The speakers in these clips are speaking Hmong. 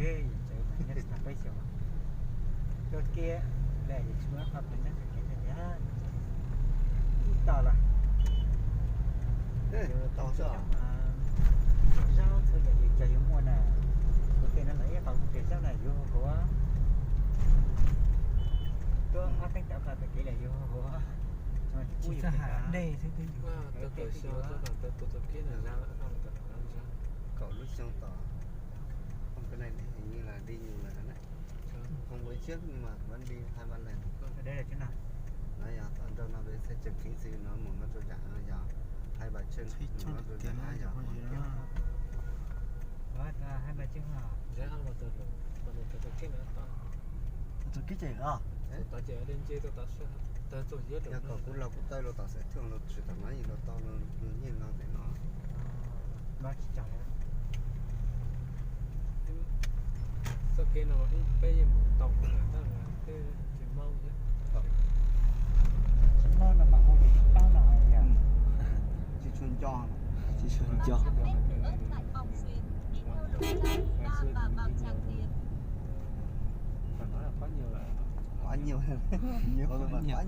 Peb xyoo tuaj kiag lawm, yus tsis muaj qhov pem neeb kev tiag, ib tog los yus tau xwb. Zaub txhua yam yus cog yus muaj na. Kuv tias no lawv ib qho mus tias zaub na yus hu hu, tuaj ob teeb cov qhov pem kev lawm yus hu hu. Tsis txawj hais dej xwb twb yus. Kaum lub xyoo tom, không cái này thì hình như là đi nhiều lần rồi đấy. Không, bữa trước nhưng mà vẫn đi hai ba lần. Nói giờ tao trong nó về sẽ chụp phim xịn nó một nó cho chả nó giờ hai ba chân nó cho chả hai giờ. Hai ba chân hả? Tus kib ces os. Yog kom kuv los kuv tawm los tom xav thiaj los tsis tau nab yim los tau los nyiaj no tes no. Txoj kev no peb yeej mus tau tab sis tsis maub thiab. Tsis tshua nco. Tsis tshua nco. Pab nyuag, pab nyuag.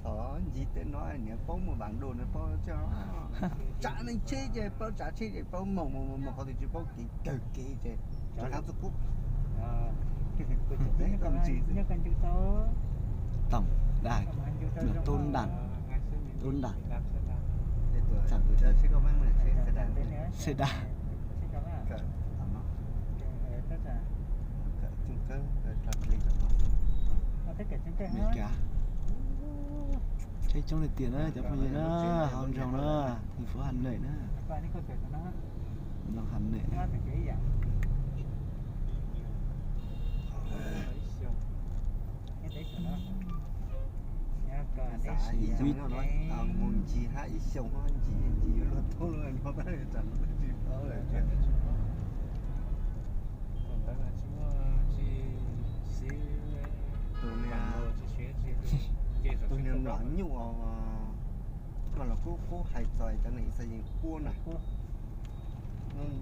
Thaum ncig tej no niam paub muaj bản đồ, niam paub tsav neeg tsheb ces paub tsav tsheb ces paub mus mus mus qhov twg tsis paub kev kawg kev ces tsav nqa txuj kub. Tổng đài, tổng đài, tổng đài. Xe đạp. Amelikas. Teb coob li tiag na cov phooj ywg na, hauv nroog na, thành phố Hà Nội na. Nroog Hà Nội na. Mus ncig hab ib xyoos hab ncig ncig yuav luag tub luag no tab sis tsis paub lawm. Tus niag, tus niag mlom nyuj os, koj los kuj qub hais txog cov neeg Ixayees puab na.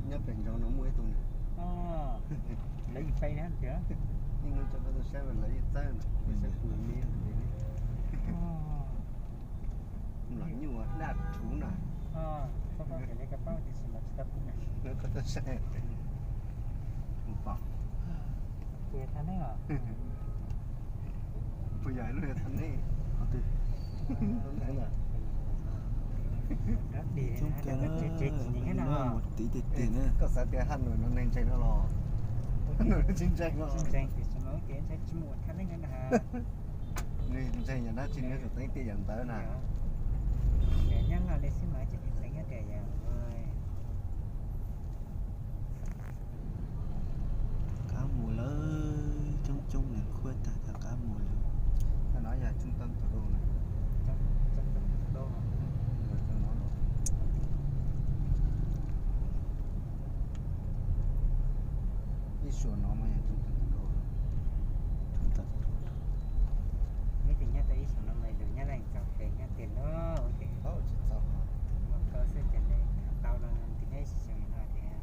Nyob pem nraud no muaj ib tug na. Yeej muaj cov peb tug saib lawv yeej txawb na, saib pus me. Mlom nyuj daj rhuv na. Koj tau saib, kuv pom. Puas yog lub thaj neb? Coob kawg na, mus tiv tiag tiag na. Koj xav tias Hà Nội no neeg ntseeg no los? Hà Nội no tsis ntseeg no. Nws ntseeg yam dab tsi nws tsum teev tias yam ntawd na. Qab mus lawm, coob coob nws khuab tag, qab mus lawm. Ib suam no mas yog coob tag. Nyob rau ib suam no mas yog Nyab Laj txaus tes nyob tiag lawm. Tsis txaus, ua koj xwb ces tau los nws nyob ib xyoos no tiag.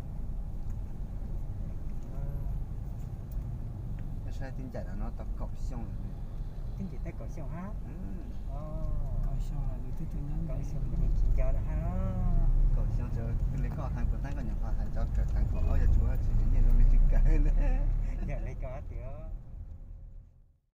Saib twb ncaim no tau kaum xyoo lawm. Twb ncaim tau kaum xyoo hab. Kaum xyoo lawm nws twb tau nyob, kaum xyoo nws tsis nco lawm hab. Kaum xyoo li koj hais puas tab, koj nyuam qhuav hais cov kawm tag kaum ob yog tsuav tsis nyiam zoo li tsis kawm. Yam li koj hab tias.